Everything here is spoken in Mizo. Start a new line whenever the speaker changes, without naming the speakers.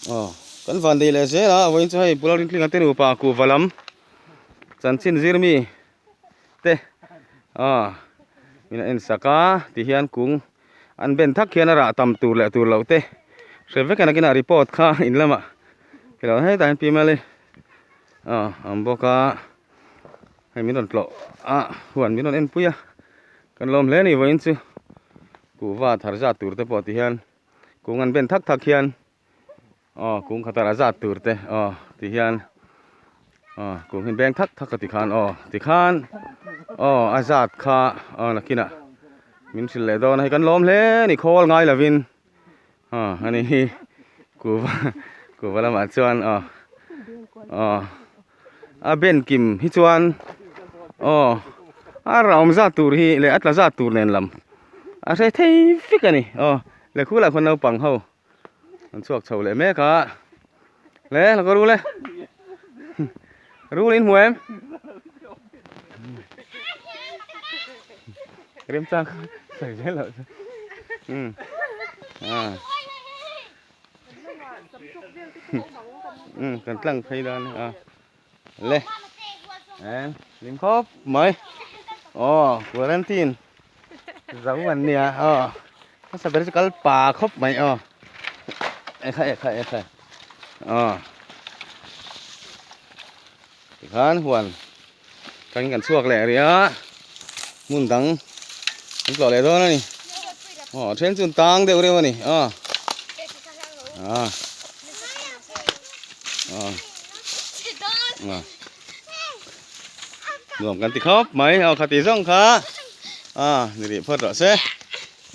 Aw kan van dei leh zel a vawiin chu hei Pu Lalrintlinga te nupa kuhva lam chanchin zir mi te aw min a en sak a tihian kung an ben thak hian a rah tam tur leh tur loh te hre vek a nakinah report kha in lamah tilo hetah hian Pi Mali aw a awm bawk a hei min rawn tlawh a huan min rawn enpui a kan lawm hle a ni vawiin chu kuhva thar zat tur te pawh tihian kung an ben thak thak hian aw kung khat a zat tur te aw ti hian aw kung hi beng thak thak a ti khan aw ti khan aw a zat kha aw nakinah min hrilh leh dawn a hei kan lawm hle a ni khawl ngai lovin aw ani hi kuhva kuhva lamah chuan aw aw a ben kim hi chuan aw a rah awm zat tur hi leh a tla zat tur nen lam a hre thei vek a ni aw lehkhu lah khuan naupang ho. An chhuak chho leh mek a. Le, la ka rul e. Rul in hmu em? Remchang sawi zel loh chu. Um. Ah. Um, kan tlang phei dan a. Le. Em, lim khawp mai. Aw, quarantine. Zo an nia. Aw. Hmasa ber chu kal pa khawp mai aw. Ekha ekha ekha. Aw. Tikhan huan tangin kan chhuak leh rih a. Hmun dang kan tlawh leh dawn a ni. Aw, then chu an tang deuh reuh a ni. Aw. Ah. Aw. Aw. Nuam kan ti khawp mai. Aw khati zawng kha. Ah, ni rih phawt rawh se.